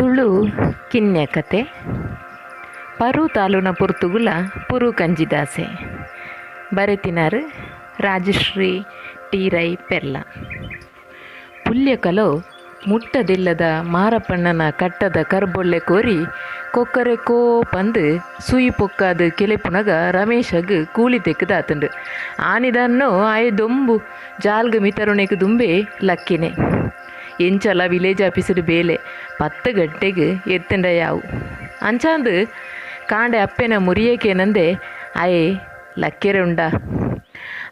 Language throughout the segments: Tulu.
Tulu ಕಿನ್ಯ ಕತೆ ಪರು ತಾಲುನ ಪೊರ್ತುಗುಲ ಪುರು ಕಂಜಿದಾಸೆ ಬರೆತಿನಾರ್ ರಾಜಶ್ರೀ ಟಿ ರೈ ಪೆರ್ಲ. ಪುಲ್ಯಕಲೋ ಮುಟ್ಟದಿಲ್ಲದ ಮಾರಪ್ಪಣ್ಣನ ಕಟ್ಟದ ಕರ್ಬೊಳ್ಳೆ ಕೋರಿ ಕೊಕ್ಕರೆಕೋ ಪಂದ್ ಸುಯಿ ಪೊಕ್ಕಾದ್ ಕೆಲೆಪುನಗ ರಮೇಶಗ್ ಕೂಲಿ ತೆಕ್ಕ್ದಾತ್ಂಡ್. ಆನಿದನ್ನೋ ಆಯೆ ದೊಂಬು ಜಾಲ್ಗ್ ಮಿತರುನೆಕ್ ದುಂಬೇ ಲಕ್ಕಿನೆ. ಎಂಚಲ ವಿಲೇಜ್ ಆಫೀಸ್ಡ್ ಬೇಲೆ ಪತ್ತ್ ಗಂಟೆಗ್ ಎತ್ತುಂಡ ಯಾವು. ಅಂಚಾಂದ್ ಕಾಂಡೆ ಅಪ್ಪೆನ ಮುರಿಯೆ ಕೇನಂದೆ ಆಯೆ ಲಕ್ಕೆರೆ ಉಂಡಾ?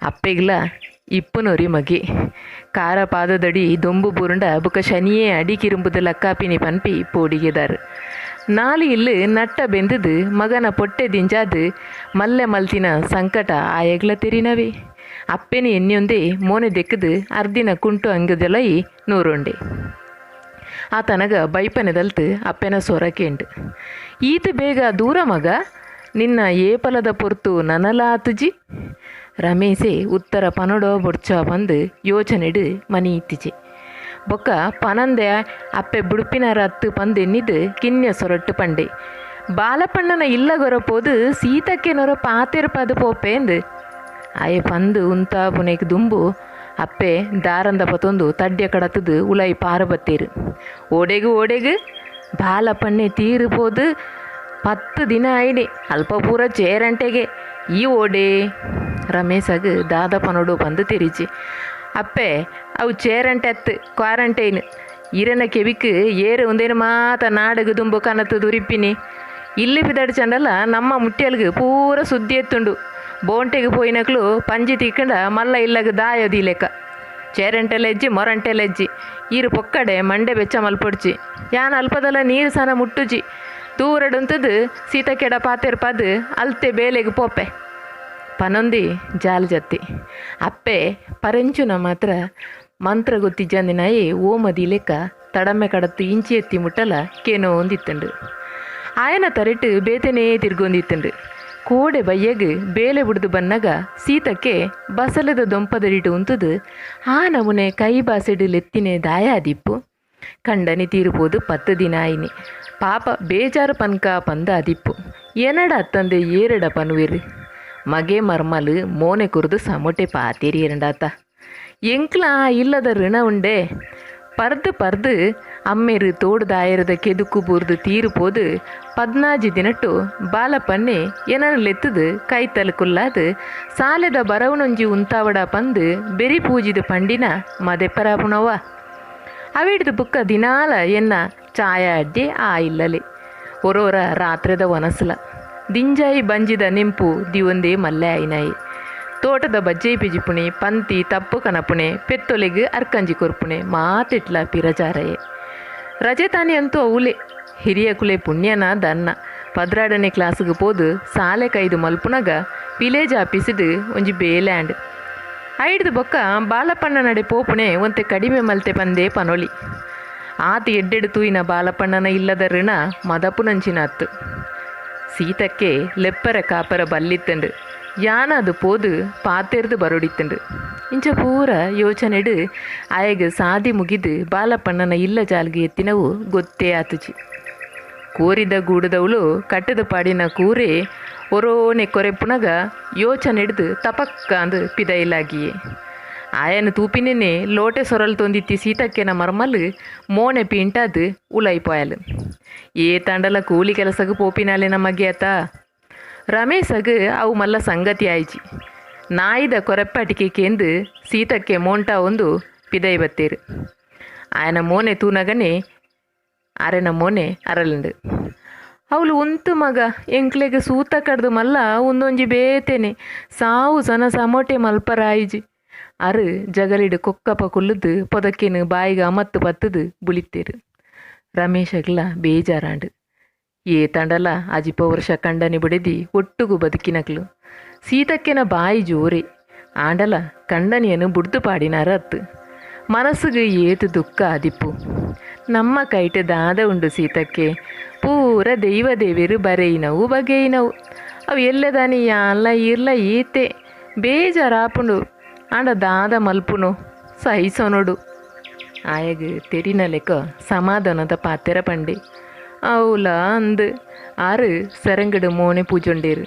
ಅಪ್ಪೆಗ್ಲ ಇಪ್ಪುನೊರಿ ಮಗೆ. ಕಾರ ಪಾದದಡಿ ದೊಂಬು ಬೂರುಂಡ ಬೊಕ ಶನಿಯೇ ಅಡಿ ಕಿರುಂಬುದು ಲಕ್ಕಾಪಿನಿ ಪನ್ಪಿ ಪೋಡಿಗೆದಾರ್. ನಾಲ್ ಇಲ್ಲ್ ನಟ್ಟ ಬೆಂದ್ದ್ ಮಗನ ಪೊಟ್ಟೆ ದಿಂಜಾದ್ ಮಲ್ಲೆ ಮಲ್ತಿನ ಸಂಕಟ ಆಯಗ್ಲ ತೆರಿನವೇ. ಅಪ್ಪೆನ್ ಎನ್ನಿಯೊಂದೇ ಮೋನೆ ದೆಕ್ಕ್ದ್ ಅರ್ದಿನ ಕುಂಟು ಅಂಗಿದೊಲಯಿ ನೂರೊಂಡೆ. ಆತನಗ ಬೈಪನೆದಲ್ತ್ ಅಪ್ಪೆನ ಸೊರ ಕೇಂಡ್. ಈತ್ ಬೇಗ ದೂರ ಮಗ? ನಿನ್ನ ಏಪಲದ ಪೊರ್ತು ನನಲ ಆತುಜಿ? ರಮೇಸೆ ಉತ್ತರ ಪನೊಡೋ ಬೊಡ್ಚಾ ಪಂದ್ ಯೋಚನೆಡ್ ಮನಿ ಇತ್ತಿಜೆ. ಬೊಕ್ಕ ಪನಂದೆ ಅಪ್ಪೆ ಬುಡ್ಪಿನಾರ್ ಅತ್ತ್ ಪಂದ್ ಎನ್ನಿದ್ ಕಿನ್ಯ ಸೊರಟ್ ಪಂಡೆ. ಬಾಲಪಣ್ಣನ ಇಲ್ಲಗೊರ ಪೋದು ಸೀತಕ್ಕೆನೊರ ಪಾತೆರ್ಪಾದ್ ಪೋಪೇಂದ್. ಆಯೆ ಪಂದ್ ಉಂತಾಪುನೆಕ್ ದುಂಬು ಅಪ್ಪೆ ದಾರಂದ ಪತೊಂದು ತಡ್ಯ ಕಡತ್ದ್ ಉಲಯಿ ಪಾರ್ ಬತ್ತೆರ್. ಓಡೆಗ್ ಓಡೆಗ್? ಬಾಲಪಣ್ಣೆ ತೀರ್ ಪೋದು ಪತ್ತ್ ದಿನ ಆಯಿನಿ ಅಲ್ಪ ಪೂರ ಚೇರಂಟೆಗೆ ಈ ಓಡೆ? ರಮೇಶಗ್ ದಾದ ಪನೊಡು ಪಂದ್ ತೆರಿಜಿ. ಅಪ್ಪೆ ಅವು ಚೇರಂಟೆ ಅತ್ತ್ ಕ್ವಾರಂಟೈನ್. ಇರೆನ ಕೆಬಿಕ್ ಏರ್ ಉಂದೆನ್ ಮಾತ ನಾಡುಗು ದುಂಬು ಕನತ್ ಉರಿಪಿನಿ. ಇಲ್ಲ್ ಪಿದಡ್ಚಂಡಲ ನಮ್ಮ ಮುಟ್ಯಲ್ಗ್ ಪೂರ ಸುದ್ದಿ ಎತ್ತುಂಡು. ಬೋಂಟೆಗ್ ಪೋಯಿನಕ್ಲು ಪಂಜಿ ತಿಕ್ಂಡ ಮಲ್ಲ ಇಲ್ಲಗ್ ದಾಯೊ ದೀಲೆಕ. ಚೇರಂಟೆಲೆಜ್ಜಿ ಮೊರಂಟೆಲೆಜ್ಜಿ. ಈರ್ ಪೊಕ್ಕಡೆ ಮಂಡೆ ಬೆಚ್ಚ ಮಲ್ಪೊಡ್ಚಿ. ಯಾನ್ ಅಲ್ಪದಲ ನೀರ್ ಸನ ಮುಟ್ಟುಜಿ. ದೂರಡುಂತುದು ಸೀತಕ್ಕೆಡ ಪಾತೆರ್ಪಾದ್ ಅಲ್ತೆ ಬೇಲೆಗ್ ಪೋಪೆ. ಪನೊಂದಿ ಜಾಲ್ ಜತ್ತಿ. ಅಪ್ಪೆ ಪರೆಂಚುನ ಮಾತ್ರ ಮಂತ್ರ ಗೊತ್ತಿಜ್ಜಂದಿನಾಯೆ ಓಮ ದೀಲೆಕ ತಡಮೆ ಕಡತ್ ಇಂಚಿ ಎತ್ತಿ ಮುಟ್ಟಲ ಕೇನೋಂದಿತ್ತುಂಡು. ಆಯನ ತರೆಟ್ ಬೇತೆನೇ ತಿರ್ಗೊಂದಿತ್ತುಂಡು. ಕೋಡೆ ಬಯ್ಯಗ್ ಬೇಲೆ ಬುಡ್ದು ಬನ್ನಗ ಸೀತಕ್ಕೆ ಬಸಲೆದ ದೊಂಪದಡಿಟ್ ಉಂತುದು ಆ ನಮೂನೆ ಕೈ ಬಾಸೆಡ್ ಲೆತ್ತಿನೆ ದಾಯಾದಿಪ್ಪು? ಕಂಡನಿ ತೀರು ಪೋದು ಪತ್ತ್ ದಿನ ಆಯಿನಿ. ಪಾಪ ಬೇಜಾರ್ ಪನ್ಕ ಪಂದ್ ಆದಿಪ್ಪು. ಎನಡ ಅತ್ತಂದೆ ಏರೆಡ ಪನುವೆರ್? ಮಗೆ ಮರ್ಮಲ್ ಮೋನೆ ಕೊರ್ದು ಸಮೊಟೆ ಪಾತೆರಿಯೆರ್ಂಡಾತ. ಎಂಕ್ಲ ಆ ಇಲ್ಲದ ಋಣ ಉಂಡೆ? ಪರ್ದ್ ಪರ್ದ್ ಅಮ್ಮೆರ್ ತೋಡುದಾಯೆರದ ಕೆದುಕು ಬೂರ್ದು ತೀರು ಪೋದು ಪದ್ನಾಜಿ ದಿನಟ್ಟು ಬಾಲಪನ್ನೆ ಎನನ್ ಲೆತ್ತುದು ಕೈತಲ್ ಕುಲ್ಲಾದ್ ಸಾಲೆದ ಬರವುನೊಂಜಿ ಉಂತಾವಡ ಪಂದ್ ಬೆರಿ ಪೂಜಿದ್ ಪಂಡಿನ ಮದೆಪರಾಪುನವ್ವಾ? ಅವೆಡ್ದ್ ಬುಕ್ಕ ದಿನಾಲ ಎನ್ನ ಚಾಯ ಅಡ್ಡಿ ಆ ಇಲ್ಲಲೆ. ಒರೋರ ರಾತ್ರೆದ ವನಸ್ಲ. ದಿಂಜಾಯಿ ಬಂಜಿದ ನೆಂಪು ದಿವೊಂದೇ ಮಲ್ಲೆ ಆಯಿನಾಯೆ. ತೋಟದ ಬಜ್ಜೆಯಿ ಪಿಜಿಪುಣೆ, ಪಂತಿ ತಪ್ಪು ಕನಪುಣೆ, ಪೆತ್ತೊಲೆಗ್ ಅರ್ಕಂಜಿ ಕೊರ್ಪುಣೆ ಮಾತೆಟ್ಲ ಪಿರಜಾರಯೆ. ರಜೆತಾನಿ ಅಂತೂ ಅವುಲೆ. ಹಿರಿಯಕುಲೆ ಪುಣ್ಯನ ದಾನ್ನ ಪದ್ರಾಡನೆ ಕ್ಲಾಸ್ಗ್ ಪೋದು ಸಾಲೆ ಕೈದ್ ಮಲ್ಪುನಗ ವಿಲೇಜ್ ಆಪೀಸ್ಡ್ ಒಂಜಿ ಬೇಲೆ ಆಂಡ್. ಐಡ್ದ್ ಬೊಕ್ಕ ಬಾಲಪ್ಪಣ್ಣನಡೆ ಪೋಪುಣೆ ಒಂತೆ ಕಡಿಮೆ ಮಲ್ತೆ ಪಂದೇ ಪನೊಲಿ. ಆತ್ ಎಡ್ಡೆಡ್ ತೂಯಿನ ಬಾಲಪ್ಪಣ್ಣನ ಇಲ್ಲದ ಋಣ ಮದಪುನಂಚಿನ ಅತ್ತ್. ಸೀತಕ್ಕೆ ಲೆಪ್ಪರೆ ಕಾಪರ ಬಲ್ಲಿತ್ತ್ಂಡ್. ಯಾನಾದ್ ಪೋದು ಪಾತೆರ್ದ್ ಬರೊಡಿತ್ತ್ಂಡ್. ಇಂಚ ಪೂರ ಯೋಚನೆಡ್ ಆಯಗ್ ಸಾದಿ ಮುಗಿದ್ ಬಾಲಪ್ಪಣ್ಣನ ಇಲ್ಲ ಜಾಲ್ಗ್ ಎತ್ತಿನವು ಗೊತ್ತೇ ಆತುಜಿ. ಕೋರಿದ ಗೂಡುದವುಲು ಕಟ್ಟ್ದ್ ಪಾಡಿನ ಕೂರೆ ಒರೋನೆ ಕೊರೆಪುನಗ ಯೋಚನೆಡ್ದ್ ತಪಕ್ಕಾಂದ್ ಪಿದಯಿ ಲಾಗಿಯೆ. ಆಯನ್ ತೂಪಿನೆನೆ ಲೋಟೆ ಸೊರಲ್ತೊಂದಿತ್ತಿ ಸೀತಕ್ಕೆನ ಮರ್ಮಲ್ ಮೋನೆ ಪೀಂಟಾದ್ ಉಲಯಿ ಪೋಯಲ್. ಏತಾಂಡಲ ಕೂಲಿ ಕೆಲಸಗ್ ಪೋಪಿನಾಲೆನ ಮಗೆ ಅತಾ? ರಮೇಶಗ್ ಅವು ಮಲ್ಲ ಸಂಗತಿ ಆಯಿಜಿ. ನಾಯಿದ ಕೊರೆಪ್ಪಾಟಿಕೆ ಕೇಂದ್ ಸೀತಕ್ಕೆ ಮೋಂಟಾವೊಂದು ಪಿದಯಿ ಬತ್ತೆರ್. ಆಯನ ಮೋನೆ ತೂನಗನೇ ಆರೆನ ಮೋನೆ ಅರಲ್ಂಡ್. ಅವುಲು ಉಂತು ಮಗ ಎಂಕ್ಲೆಗ್ ಸೂತ ಕಡ್ದ್ ಮಲ್ಲ ಉಂದೊಂಜಿ ಬೇತೆನೆ ಸಾವು ಸನ ಸಮೋಟೆ ಮಲ್ಪರಾಯಿಜಿ. ಅರ್ ಜಗಲಿಡ್ ಕೊಕ್ಕಪ ಕುಲ್ಲುದ್ ಪೊದಕೆನ್ ಬಾಯಿಗ್ ಅಮತ್ತ್ ಪತ್ತ್ದ್ ಬುಲಿತೆರ್. ರಮೇಶಗ್ಲಾ ಬೇಜಾರಾಂಡ್. ಏತಾಂಡಲ ಅಜಿಪ ವರ್ಷ ಕಂಡನಿ ಬುಡೆದಿ ಒಟ್ಟುಗು ಬದುಕಿನಕ್ಲು. ಸೀತಕ್ಕೆನ ಬಾಯಿ ಜೋರೆ. ಆಂಡಲ ಕಂಡನಿಯನ್ ಬುಡ್ದು ಪಾಡಿನಾರ್ ಅತ್ತ್. ಮನಸ್ಸುಗು ಏತ್ ದುಃಖ ಆದಿಪ್ಪು. ನಮ್ಮ ಕೈಟ್ ದಾದ ಉಂಡು ಸೀತಕ್ಕೆ? ಪೂರ ದೈವ ದೇವೆರ್ ಬರೆಯಿನವು ಬಗೆಯಿನವು. ಅವು ಎಲ್ಲೆದಾನಿ ಯಾನ್ಲ ಈರ್ಲ ಈತೆ. ಬೇಜಾರಾಪುಂಡು. ಆಂಡ ದಾದ ಮಲ್ಪುನು? ಸಹಿಸೊನೊಡು. ಆಯಗ್ ತೆರಿನ ಲೆಕ ಸಮಾಧಾನದ ಪಾತೆರ ಪಂಡೆ. ಅವುಲ ಅಂದ್ ಆರು ಸೆರಂಗಡು ಮೋನೆ ಪೂಜೊಂಡೇರು.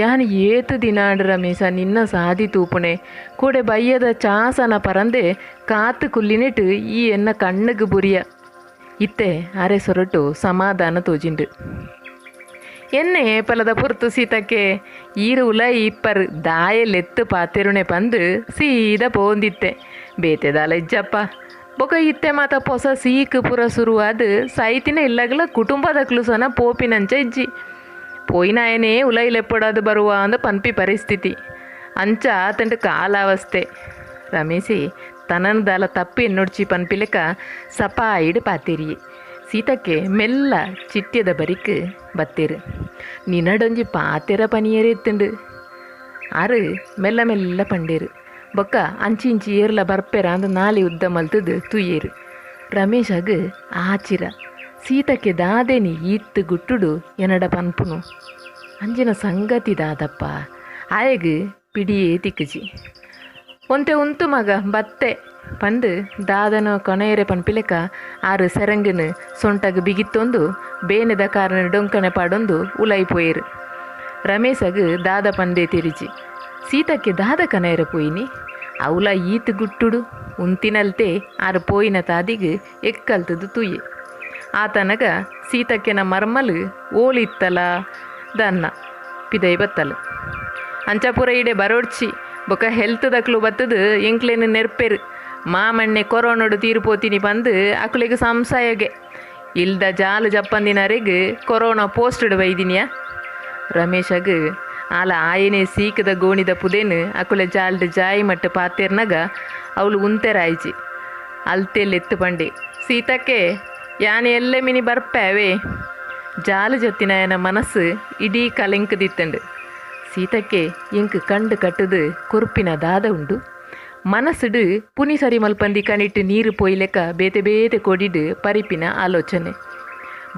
ಯಾನ್ ಏತು ದಿನಾಂಡ್ ರಮೇಶ ನಿನ್ನ ಸಾದಿ ತೂಪುಣೆ ಕೂಡೆ ಬಯ್ಯದ ಚಾಸನ ಪರಂದೆ ಕಾತು ಕುಲ್ಲಿನಿಟ್ಟು ಈ ಎನ್ನ ಕಣ್ಣುಗು ಬುರಿಯ. ಇತ್ತೆ ಅರೆ ಸೊರಟು ಸಮಾಧಾನ ತೋಜಿಂಡು. ಎನ್ನೆ ಏಪಲದ ಪೊರ್ತು ಸೀತಕ್ಕೆ ಈರು ಉಲ ಇಪ್ಪರ್ ದಾಯಲೆತ್ತು ಪಾತೆರುಣೆ ಪಂದು ಸೀದ ಪೋಂದಿತ್ತೆ ಬೇತೆದಾಲ ಇಜ್ಜಪ್ಪ. ಬೊಕ ಇತ್ತೆ ಮಾತ ಪೊಸ ಸೀಕ್ ಪುರ ಸುರುವಾದ ಸೈತಿನ ಇಲ್ಲಗಲ ಕುಟುಂಬದಕ್ಲು ಸನ ಪೋಪಿನಂಚ ಇಜ್ಜಿ ಪೋಯಿನಾಯನೇ ಉಲೈಲೆಪ್ಪಡಾದು ಬರುವ ಅಂದ ಪನ್ಪಿ ಪರಿಸ್ಥಿತಿ ಅಂಚ ಆತಂಡು ಕಾಲಾವಸ್ಥೆ. ರಮೇಶಿ ತನನ್ ದಾಲ ತಪ್ಪು ಎನ್ನೊಡ್ಚಿ ಪನ್ಪಿಲೆಕ ಸಪಾಯಿಡು ಪಾತೆರಿಯೆ. ಸೀತಕ್ಕೆ ಮೆಲ್ಲ ಚಿಟ್ಯದ ಬರಿಕ್ ಬತ್ತೇರು. ನಿನಡೊಂಜಿ ಪಾತೆರ ಪನಿಯರೆ ಎತ್ತುಂಡು ಆರು ಮೆಲ್ಲ ಮೆಲ್ಲ ಪಂಡೇರು. ಬೊಕ್ಕ ಅಂಚಿ ಇಂಚಿ ಏರ್ಲ ಬರ್ಪೆರ ಅಂದ್ ನಾಲಿ ಉದ್ದ ಮಲ್ತದು ತುಯ್ಯೇರು. ರಮೇಶಗ್ ಆಚಿರ ಸೀತಕ್ಕೆ ದಾದೇನಿ ಈತ್ತು ಗುಟ್ಟುಡು ಎನಡ ಪನ್ಪುನು ಅಂಜಿನ ಸಂಗತಿ ದಾದಪ್ಪ ಆಯಗ್ ಪಿಡಿಯೇ ತಿಕ್ಕುಜಿ. ಒಂತೆ ಉಂತು ಮಗ ಬತ್ತೆ ಪಂದು ದಾದನ ಕೊನೆಯರೆ ಪನ್ಪಿಲೆಕ ಆರು ಸೆರಂಗನು ಸೊಂಟಗ್ ಬಿಗಿತ್ತೊಂದು ಬೇನೆದ ಕಾರಣ ಡೊಂಕಣೆ ಪಾಡೊಂದು ಉಲೈ ಪೋಯೇರು. ರಮೇಶಗ್ ದಾದ ಪಂದೇ ತಿರಿಜಿ. ಸೀತಕ್ಕೆ ದಾದ ಕನೆಯರೆ ಪೋಯಿನಿ ಅವಲ ಈತು ಗುಟ್ಟುಡು ಉಂತಿನಲ್ತೆ ಆರು ಪೋಯಿನ ತಾದಿಗ್ ಎಕ್ಕಲ್ತದು ತುಯ್ಯೆ. ಆತನಗ ಸೀತಕ್ಕೆನ ಮರ್ಮಲು ಓಲಿತ್ತಲ ದನ್ನ ಪಿದೈ ಬತ್ತಲು. ಅಂಚಪುರ ಇಡೆ ಬರೋಡ್ಚಿ ಬೊಕ ಹೆಲ್ತ್ ದಕ್ಲು ಬತ್ತದು ಎಂಕ್ಲೇನು ನೆರ್ಪೆರು ಮಾಮಣ್ಣೆ ಕೊರೋನೋಡು ತೀರ್ಪೋತೀನಿ ಪಂದು ಅಕ್ಲೆಗ್ ಸಂಸಾಯಗೆ ಇಲ್ದ ಜಾಲು ಜಪ್ಪಂದಿನರೆಗ್ ಕೊರೋನಾ ಪೋಸ್ಟೆಡ್ ಬೈದಿನಿಯಾ. ರಮೇಶಗ್ ಆಲ ಆಯನೆ ಸೀಕದ ಗೋಣಿದ ಪುದೇನು ಅಕುಲೆ ಜಾಲ್ಡ್ ಜಾಯಿ ಮಟ್ಟು ಪಾತೆರ್ನಗ ಅವಳು ಉಂತೆರಾಯ್ಜಿ ಅಲ್ತೆಲ್ಲೆತ್ತು ಪಂಡೆ ಸೀತಕ್ಕೆ ಯಾನ್ ಎಲ್ಲೆ ಮಿನಿ ಬರ್ಪೇವೆ. ಜಾಲು ಜತ್ತಿನಾಯನ ಮನಸ್ಸು ಇಡೀ ಕಲೆಂಕದಿತ್ತಂಡು. ಸೀತಕ್ಕೆ ಇಂಕ್ ಕಂಡು ಕಟ್ಟದು ಕೊರ್ಪಿನ ದಾದ ಉಂಡು ಮನಸ್ಸುಡು ಪುನಿ ಸರಿ ಮಲ್ಪಂದಿ ಕಣಿಟ್ಟು ನೀರು ಪೊಯ್ಲೆಕ ಬೇತೆ ಬೇತೆ ಕೊಡಿಡು ಪರಿಪಿನ ಆಲೋಚನೆ.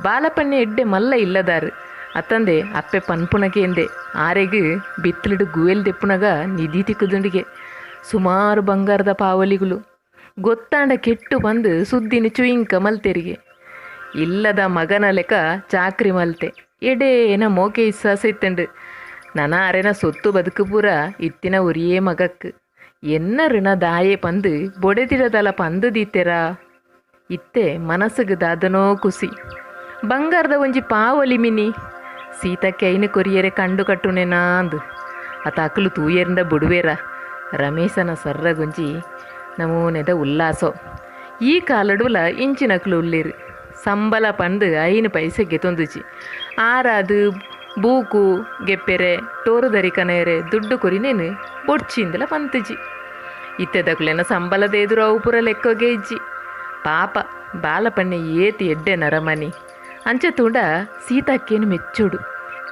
ಬಾಲಪಣ್ಣೆ ಎಡ್ಡೆ ಮಲ್ಲ ಇಲ್ಲದಾರು ಅತ್ತಂದೆ ಅಪ್ಪೆ ಪನ್ಪುನಕೇಂದೆ ಆರೆಗ್ ಬಿತ್ತಲಿಡು ಗುವೆಲ್ ದೆಪ್ಪುನಗ ನಿಧಿ ತಿಕ್ಕುದುಂಡಿಗೆ ಸುಮಾರು ಬಂಗಾರದ ಪಾವಲಿಗಳು ಗೊತ್ತಾಂಡ ಕೆಟ್ಟು ಬಂದು ಸುದ್ದಿನ ಚುಯಿಂಕ ಮಲ್ತೆರಿಗೆ. ಇಲ್ಲದ ಮಗನ ಲೆಕ್ಕ ಚಾಕ್ರಿ ಮಲ್ತೆ ಎಡೇನ ಮೋಕೆ ಇಸ್ಸಾಸ ಇತ್ತಂಡು. ನನ ಅರೆನ ಸೊತ್ತು ಬದುಕು ಪೂರ ಇತ್ತಿನ ಒರಿಯೇ ಮಗಕ್ ಎನ್ನ ಋಣ ದಾಯೆ ಪಂದು ಬೊಡೆದಿಡದಲ ಪಂದು ದೀತೆರಾ. ಇತ್ತೆ ಮನಸ್ಸುಗ್ ದಾದನೋ ಕುಸಿ ಬಂಗಾರದ ಒಂಜಿ ಪಾವಲಿ ಮಿನಿ ಸೀತಕ್ಕೆ ಐನು ಕೊರಿಯರೆ ಕಂಡು ಕಟ್ಟುನೆನಾಂದು ಅತ ಅಕಲು ತೂಯರಿಂದ ಬುಡುವೇರ. ರಮೇಶನ ಸರ್ರಗುಂಜಿ ನಮೂನೆದ ಉಲ್ಲಾಸೋ. ಈ ಕಾಲಡುಲ ಇಂಚಿನಕ್ಲು ಉಳ್ಳೇರು ಸಂಬಳ ಪಂದು 5 ಪೈಸೆ ಗೆತೊಂದುಚಿ ಆರಾದು ಬೂಕು ಗೆಪ್ಪೆರೆ ಟೋರುದರಿ ಕನೆಯರೆ ದುಡ್ಡು ಕೊರಿನೇನು ಬೊಡ್ಚಿಂದಲ ಪಂತುಜಿ. ಇತ್ತೆದಕುಲೆನ ಸಂಬಳದ ಎದುರು ಅವು ಪೂರ ಲೆಕ್ಕೋಗೆ ಇಜ್ಜಿ. ಪಾಪ ಬಾಲಪಣ್ಣೆ ಏತಿ ಎಡ್ಡೆ ನರಮನಿ ಅಂಚ ತೂಂಡ ಸೀತಕ್ಕೇನು ಮೆಚ್ಚೋಡು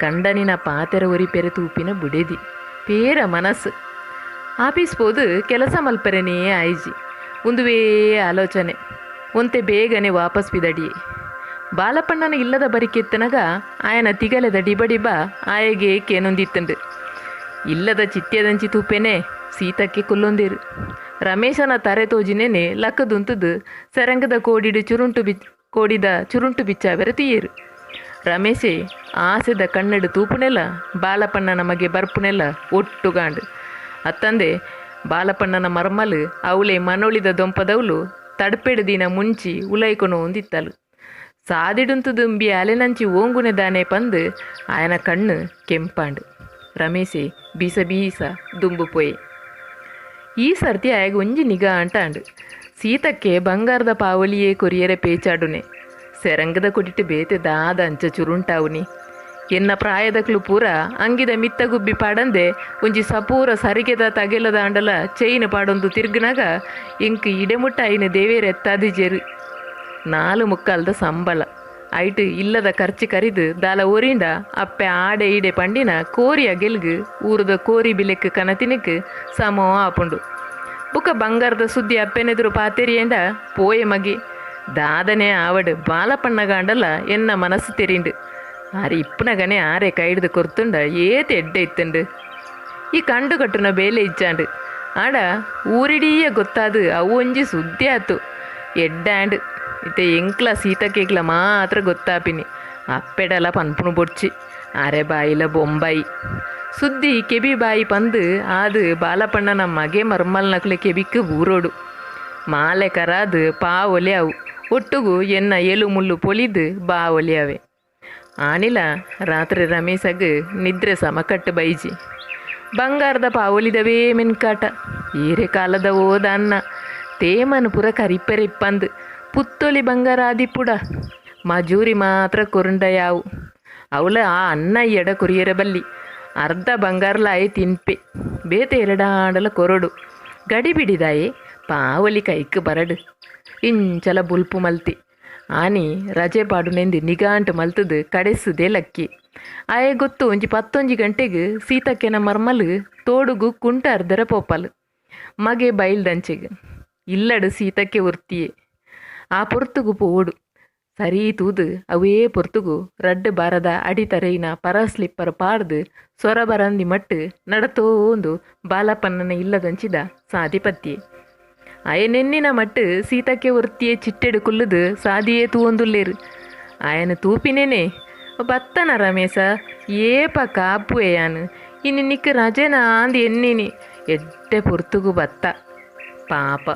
ಕಂಡನಿನ ಪಾತೆರ ಒರಿ ಪೆರೆ ತೂಪಿನ ಬುಡೆದಿ ಪೇರ ಮನಸ್ಸು. ಆಫೀಸ್ ಪೋದು ಕೆಲಸ ಮಲ್ಪರೆನೇ ಆಯ್ಜಿ ಉಂದುವೇ ಆಲೋಚನೆ. ಒಂತೆ ಬೇಗನೆ ವಾಪಸ್ ಬಿದಡಿಯೆ. ಬಾಲಪ್ಪಣ್ಣನ ಇಲ್ಲದ ಬರಿಕೆತ್ತನಗ ಆಯನ ತಿಗಲೆದ ಡಿಬಡಿಬ ಆಯಗೆ ಕೇನೊಂದಿತ್ತಂಡು. ಇಲ್ಲದ ಚಿತ್ಯದಂಚಿ ತೂಪೆನೆ ಸೀತಕ್ಕೆ ಕೊಲ್ಲೊಂದಿರು. ರಮೇಶನ ತರೆ ತೋಜಿನೇನೆ ಲಕ್ಕದುಂತುದು ಸೆರಂಗದ ಕೋಡಿಡು ಚುರುಂಟು ಬಿ ಕೋಡಿದ ಚುರುಂಟು ಬಿಚ್ಚಾವೆರ ತೀಯರು. ರಮೇಶೆ ಆಸೆದ ಕಣ್ಣಡು ತೂಪುನೆಲ್ಲ ಬಾಲಪ್ಪಣ್ಣನ ಮಗೆ ಬರ್ಪುನೆಲ್ಲ ಒಟ್ಟುಗಾಂಡು. ಅತ್ತಂದೆ ಬಾಲಪ್ಪಣ್ಣನ ಮರ್ಮಲು ಅವಳೆ ಮನೊಳಿದ ದೊಂಪದವಳು ತಡ್ಪೆಡು ದಿನ ಮುಂಚಿ ಉಲೈಕೊನು ಒಂದಿತ್ತಲು. ಸಾದಿಡುಂತುದುಂಬಿ ಅಲೆನಂಚಿ ಓಂಗುನೆ ದಾನೆ ಪಂದು ಆಯನ ಕಣ್ಣು ಕೆಂಪಾಂಡು. ರಮೇಶೆ ಬೀಸ ಬೀಸ ದುಂಬು ಪೋಯೆ. ಈ ಸರ್ತಿ ಆಯಗ ಒಂಜಿ ನಿಗಾ ಅಂಟಾಂಡು. ಸೀತಕ್ಕೆ ಬಂಗಾರದ ಪಾವಲಿಯೇ ಕೊರಿಯರೆ ಪೇಚಾಡುನೆ ಸೆರಂಗದ ಕೊಡಿಟ್ಟು ಬೇತೆ ದಾದ ಅಂಚ ಚುರುಂಟಾವುನಿ. ಎನ್ನ ಪ್ರಾಯದಕ್ಲು ಪೂರ ಅಂಗಿದ ಮಿತ್ತ ಗುಬ್ಬಿ ಪಾಡಂದೆ ಒಂಜಿ ಸಪೂರ ಸರಿಗೆದ ತಗೆಲದ ಅಂಡಲ ಚೈನ್ ಪಾಡೊಂದು ತಿರ್ಗನಾಗ ಇಂಕ್ ಇಡೆಮುಟ್ಟ ಐನು ದೇವೇರ್ ಎತ್ತಾದಿಜೆರು. 4 ಮುಕ್ಕಾಲ್ದ ಸಂಬಳ ಐಟು ಇಲ್ಲದ ಖರ್ಚು ಕರಿದು ದಾಲ ಒರಿಂಡ ಅಪ್ಪೆ ಆಡೆ ಈಡೆ ಪಂಡಿನ ಕೋರಿಯ ಗೆಲ್ಗು ಊರದ ಕೋರಿ ಬಿಲೆಕ್ ಕನತಿನಕ್ ಸಮೋ ಆಪುಂಡು. ಬುಕ್ಕ ಬಂಗಾರದ ಸುದ್ದಿ ಅಪ್ಪೆನೆದುರು ಪಾತೆರಿಯಂಡ ಪೋಯೆ ಮಗಿ ದಾದನೆ ಆವಡು ಬಾಲಪಣ್ಣಗಾಂಡಲ ಎನ್ನ ಮನಸ್ಸು ತೆರಿಂಡು. ಆರೆ ಇಪ್ಪನಗನೆ ಆರೆ ಕೈಡ್ದು ಕೊರ್ತುಂಡ ಏತ್ ಎಡ್ಡೆ ಇತ್ತಂಡು. ಈ ಕಂಡು ಕಟ್ಟುನ ಬೇಲೆ ಇಚ್ಚಾಂಡು ಆಡ ಊರಿಡೀಯ ಗೊತ್ತಾದು ಅವು ಒಂಜಿ ಸುದ್ದಿ ಆತು ಎಡ್ಡಾಂಡು. ಇತ್ತೆ ಎಂಕ್ಲ ಸೀತಕ್ಕೆಗ್ಲ ಮಾತ್ರ ಗೊತ್ತಾಪಿನಿ. ಅಪ್ಪೆಡಲ ಪನ್ಪುನು ಬೊಡ್ಚಿ, ಅರೆ ಬಾಯಿಲ ಬೊಂಬಾಯಿ ಸುದ್ದಿ ಕೆಬಿ ಬಾಯಿ ಪಂದು ಆದು ಬಾಲಪಣ್ಣನ ಮಗೆ ಮರ್ಮಲ್ನಕ್ಲೆ ಕೆಬಿಕ್ ಬೂರೋಡು. ಮಾಲೆ ಕರಾದು ಪಾವೊಲೆ ಅವು ಒಟ್ಟುಗು ಎನ್ನ ಏಲು ಮುಳ್ಳು ಪೊಲಿದು ಬಾವೊಲೆ ಅವೆ. ಆನಿಲ ರಾತ್ರಿ ರಮೇಶಗ್ ನಿದ್ರೆ ಸಮಕಟ್ಟು ಬೈಜಿ. ಬಂಗಾರದ ಪಾವೊಲಿದವೇ ಮೆನ್ಕಾಟ ಏರೆ ಕಾಲದ ಓದ ಅನ್ನ ತೇಮನು ಪುರ ಕರಿಪೆರೆ ಇಪ್ಪಂದು ಪುತ್ತೊಲಿ ಬಂಗಾರ ಆದಿಪ್ಪುಡ ಮಜೂರಿ ಮಾತ್ರ ಕೊರುಂಡಯಾವು. ಅವಳ ಆ ಅನ್ನ ಎಡ ಕೊರಿಯರ ಬಲ್ಲಿ ಅರ್ಧ ಬಂಗಾರಲಾಯೆ ತಿನ್ಪೆ ಬೇತೆ ಎರಡಾಂಡಲ ಕೊರಡು ಗಡಿಬಿಡಿದಾಯೆ ಪಾವಲಿ ಕೈಕ್ ಬರಡು ಇಂಚಲ ಬುಲ್ಪು ಮಲ್ತಿ. ಆನಿ ರಜೆ ಪಾಡುನೆಂದು ನಿಗಾಂಟು ಮಲ್ತದು ಕಡೆಸುದೇ ಲಕ್ಕಿ. ಆಯೆ ಗೊತ್ತು ಒಂಜಿ 11 ಗಂಟೆಗೆ ಸೀತಕ್ಕೆನ ಮರ್ಮಲು ತೋಡುಗು ಕುಂಟ ಅರ್ಧರ ಪೋಪಲು ಮಗೆ ಬೈಲ್ದಂಚೆಗೆ ಇಲ್ಲಡು ಸೀತಕ್ಕೆ ಒರ್ತಿಯೇ ಆ ಪೊರ್ತುಗು ಪೋಡು ಸರಿ ತೂದು ಅವೇ ಪೊರ್ತುಗು ರಡ್ಡು ಬಾರದ ಅಡಿತರೈನ ಪರ ಸ್ಲಿಪ್ಪರ್ ಪಾಡ್ದು ಸೊರ ಬರಂದಿ ಮಟ್ಟು ನಡತೋಂದು ಬಾಲಪ್ಪಣ್ಣನ ಇಲ್ಲದಂಚಿದ ಸಾದಿಪತ್ತಿಯೇ. ಆಯ ನೆನ್ನಿನ ಮಟ್ಟು ಸೀತಕ್ಕೆ ಒರ್ತಿಯೇ ಚಿಟ್ಟೆಡು ಕುಲ್ಲುದು ಸಾದಿಯೇ ತೂವೊಂದುಲ್ಲೇರು. ಆಯನ ತೂಪಿನೇನೆ ಬತ್ತನ ರಮೇಶ ಏಪ ಕಾಪುವೆಯಾನು ಇನ್ನು ನಿಕ್ಕ ರಜೆನ ಆಂದು ಎನ್ನಿನಿ ಎಡ್ಡೆ ಪೊರ್ತುಗು ಬತ್ತ. ಪಾಪ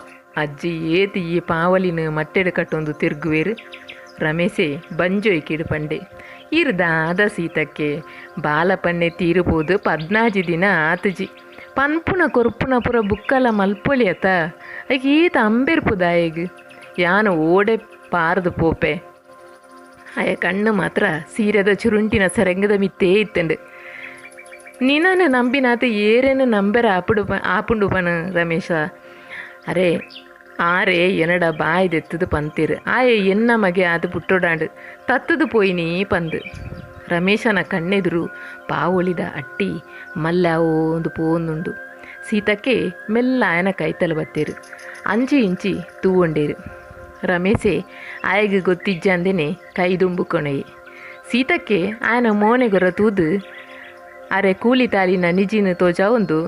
ಅಜ್ಜಿ ಏತಿ ಈ ಪಾವಲಿನ ಮಟ್ಟೆಡು ಕಟ್ಟೊಂದು ತಿರುಗುವೇರು. ರಮೇಶೆ ಬಂಜೊಯ್ಕಿಡು ಪಂಡೆ ಇರ್ದಾದ ಸೀತಕ್ಕೆ ಬಾಲಪಣ್ಣೆ ತೀರುಬೋದು 14 ದಿನ ಆತುಜಿ ಪನ್ಪುನ ಕೊರ್ಪುನ ಪುರ ಬುಕ್ಕಲ ಮಲ್ಪೊಲಿಯತ ಐಕ್ ಈತ ಅಂಬೆರ್ಪುದಾಯಗ್ ಯಾನು ಓಡೆ ಪಾರ್ದು ಪೋಪೆ. ಆಯ ಕಣ್ಣು ಮಾತ್ರ ಸೀರೆದ ಚುರುಂಟಿನ ಸೆರಂಗದ ಮಿತ್ತೇ ಇತ್ತಂಡು. ನಿನನು ನಂಬಿನಾತ ಏರೇನು ನಂಬೆರ ಆಪುಡು ಆಪುಂಡು ಪನು ರಮೇಶ. ಅರೆ ಆರೆ ಎನ್ನಡ ಬಾಯ್ದೆತ್ತದು ಪಂತಿರು ಆಯೆ ಎನ್ನ ಮಗೆ ಅದು ಪುಟ್ಟೊಡಾಂಡು ತತ್ತದು ಪೋಯಿನಿ ಪಂದು. ರಮೇಶನ ಕಣ್ಣೆದುರು ಪಾವೊಲಿದ ಅಟ್ಟಿ ಮಲ್ಲ ಓಂದು ಪೋಂದುಂಡು. ಸೀತಕ್ಕೆ ಮೆಲ್ಲ ಆಯನ ಕೈತಲು ಬತ್ತೇರು ಅಂಚಿ ಇಂಚಿ ತೂವೊಂಡೇರು. ರಮೇಶೆ ಆಯಗ್ ಗೊತ್ತಿಜ್ಜಂದೇನೆ ಕೈ ದುಂಬುಕೊಣೆಯೆ. ಸೀತಕ್ಕೆ ಆಯನ ಮೋನೆಗೊರ ತೂದು ಅರೆ ಕೂಲಿ ತಾಲಿನ ನಿಜಿನ ತೋಜಾವೊಂದು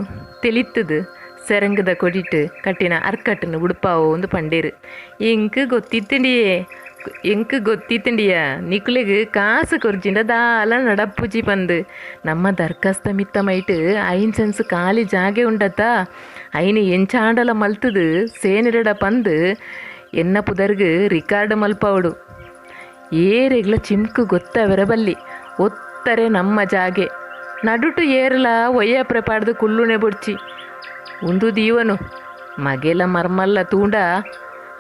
ತೆಲಿತ್ತದು ಸೆರಂಗದ ಕೊಡಿಟ್ಟು ಕಟ್ಟಿನ ಅರ್ಕಟ್ಟನ್ನು ಉಡುಪಾವೋ ಒಂದು ಪಂಡೇರು. ಎಂಕ್ ಗೊತ್ತಿತ್ತಂಡಿಯೇ ಎಂಕ್ ಗೊತ್ತಿತ್ತಂಡಿಯ ನಿಕುಲೆಗ್ ಕಾಸು ಕೊರ್ಜಿಂಡ ದಾಲ ನಡಪ್ಪುಜಿ ಪಂದು. ನಮ್ಮ ದರ್ಖಾಸ್ತ ಮಿತ್ತ ಮೈಟ್ 5 ಸೆನ್ಸ್ ಖಾಲಿ ಜಾಗೆ ಉಂಡತ್ತ ಐನು ಎಂಚಾಂಡಲ ಮಲ್ತದು ಸೇನಿರಡ ಪಂದು ಎನ್ನ ಪುದರ್ಗ್ ರಿಕಾರ್ಡ್ ಮಲ್ಪಾವಡು. ಏರೆಗ್ಲ ಚಿಮ್ಕು ಗೊತ್ತವರ ಬಲ್ಲಿ ಒತ್ತರೆ ನಮ್ಮ ಜಾಗೆ ನಡುಟು ಏರ್ಲ ಒಯ್ಯ ಪ್ರಪಾಡ್ದು ಕುಲ್ಲುನೆ ಬೊಡ್ಚಿ ಉಂದು ದೀವನು ಮಗೆಲ ಮರ್ಮಲ್ಲ ತೂಂಡ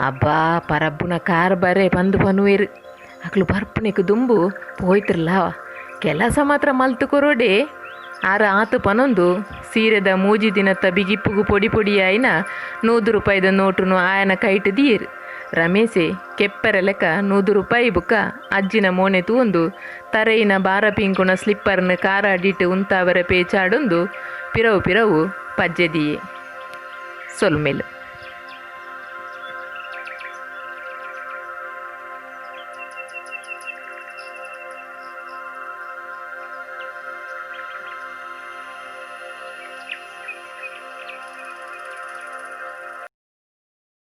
ಅಬ್ಬಾ ಪರಬ್ಬುನ ಕಾರ್ ಬರೆ ಬಂದು ಪನುವೇರು ಅಕ್ಲು ಬರ್ಪುನೆಕ್ ದುಂಬು ಪೋಯ್ತಿರ್ಲ ಕೆಲಸ ಮಾತ್ರ ಮಲ್ತು ಕೊರೋಡೆ. ಆರ ಆತು ಪನೊಂದು ಸೀರೆದ ಮೂಜಿ ದಿನತ್ತ ಬಿಗಿಪ್ಪುಗು ಪೊಡಿ ಪೊಡಿ ಆಯ್ನ 100 ರೂಪಾಯಿದ ನೋಟುನು ಆಯನ ಕೈಟು ದೀಯರು. ರಮೇಶೆ ಕೆಪ್ಪರ ಲೆಕ್ಕ 100 ರೂಪಾಯಿ ಬುಕ್ಕ ಅಜ್ಜಿನ ಮೋನೆ ತೂಂದು ತರೈನ ಬಾರ ಪಿಂಕುನ ಸ್ಲಿಪ್ಪರ್ನ ಕಾರ ಅಡಿಟ್ಟು ಉಂತಾವರ ಪೇಚಾಡೊಂದು ಪಿರವು ಪಿರವು ಪಜ್ಜೆದಿಯೇ ಸೊಲ್ಮೆಲು.